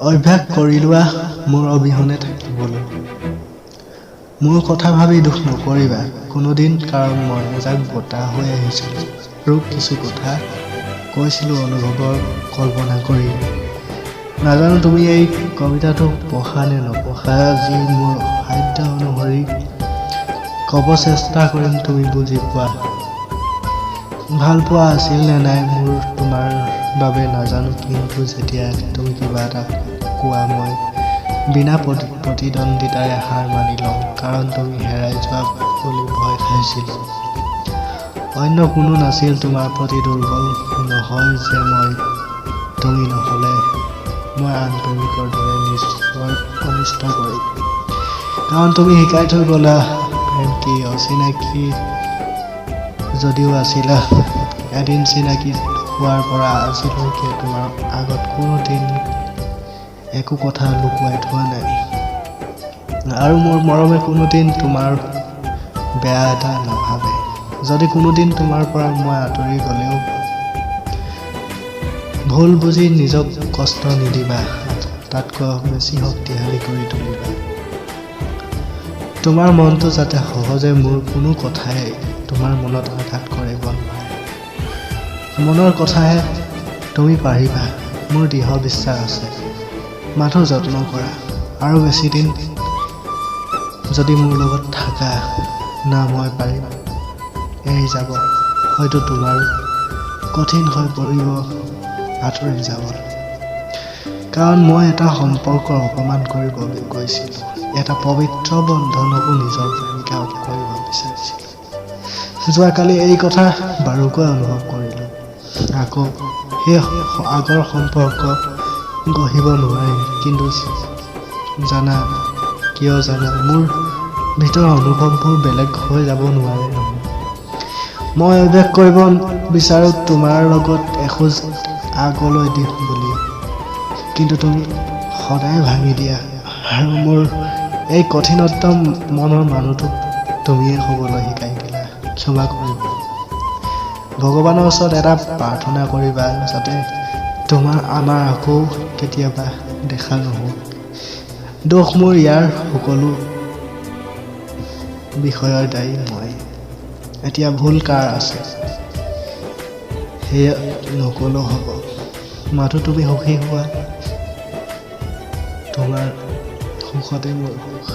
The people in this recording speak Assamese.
অভ্যাস কৰি লোৱা মোৰ অবিহনে থাকিবলৈ। মোৰ কথা ভাবি দুখ নকৰিবা কোনোদিন, কাৰণ মই এজাক বতাহ হৈ আহিছিলোঁ আৰু কিছু কথা কৈছিলোঁ অনুভৱৰ কল্পনা কৰি। নাজানো তুমি এই কবিতাটো পঢ়া নে নপঢ়া, যি মোৰ সাধ্য অনুসৰি ক'ব চেষ্টা কৰিম তুমি বুজি পোৱা। ভাল পোৱা আছিল নে নাই মোৰ তোমাৰ বাবে নাজানো, কিন্তু যেতিয়া তুমি কিবা এটা কোৱা মই বিনা প্ৰতিদ্বন্দ্বিতাৰে হাৰ মানি লওঁ, কাৰণ তুমি হেৰাই যোৱা বুলি ভয় খাইছিলোঁ। অন্য কোনো নাছিল তোমাৰ প্ৰতি দুৰ্বল নহয় যে মই, তুমি নহ'লে মই আন প্ৰেমিকৰ দৰে নিজৰ অনিষ্ট কৰিম। কাৰণ তুমি শিকাই থৈ গ'লা প্ৰেম কি। অচিনাকি যদিও আছিলা, এদিন চিনাকি হোৱাৰ পৰা আজিলৈকে তোমাৰ আগত কোনোদিন একো কথা লুকুৱাই থোৱা নাই, আৰু মোৰ মৰমে কোনোদিন তোমাৰ বেয়া এটা নাভাবে। যদি কোনোদিন তোমাৰ পৰা মই আঁতৰি গ'লেও ভুল বুজি নিজক কষ্ট নিদিবা, তাতকৈ বেছি শক্তিশালী কৰি তুলিবা তোমাৰ মনটো, যাতে সহজে মোৰ কোনো কথাই তোমাৰ মনত আঘাত কৰিব নোৱাৰে। মনৰ কথাহে তুমি পাৰিবা, মোৰ দৃঢ় বিশ্বাস আছে। মাথো যত্ন কৰা আৰু বেছিদিন যদি মোৰ লগত থাকা না, মই পাৰিম এৰি যাব, হয়তো তোমাৰ কঠিন হৈ পৰিব আঁতৰি যাবলৈ। কাৰণ মই এটা সম্পৰ্কৰ অপমান কৰিব গৈছিলোঁ, এটা পবিত্ৰ বন্ধনকো নিজৰ প্ৰেমিকা কৰিব বিচাৰিছিলোঁ। যোৱাকালি এই কথা বাৰুকৈ অনুভৱ কৰিলোঁ। আকৌ সেই আগৰ সম্পৰ্ক গঢ়িব নোৱাৰিম, কিন্তু জানা, কিয় জানা, মোৰ ভিতৰৰ অনুভৱবোৰ বেলেগ হৈ যাব নোৱাৰে নহয়। মই অভ্যাস কৰিব বিচাৰোঁ তোমাৰ লগত এখোজ আগলৈ দিম বুলি, কিন্তু তুমি সদায় ভাঙি দিয়া, আৰু মোৰ এই কঠিনতম মনৰ মানুহটোক তুমিয়ে হ'বলৈ শিকাই দিলা। ক্ষমা কৰিবা, ভগৱানৰ ওচৰত এটা প্ৰাৰ্থনা কৰিবা যাতে তোমাৰ আমাৰ আকৌ কেতিয়াবা দেখা নহওক। দোষ মোৰ, ইয়াৰ সকলো বিষয়ৰ দায়ী মই। এতিয়া ভুল কাৰ আছে সেয়া নক'লেও হ'ব, মাথো তুমি সুখী হোৱা, তোমাৰ সুখতে মোৰ সুখ।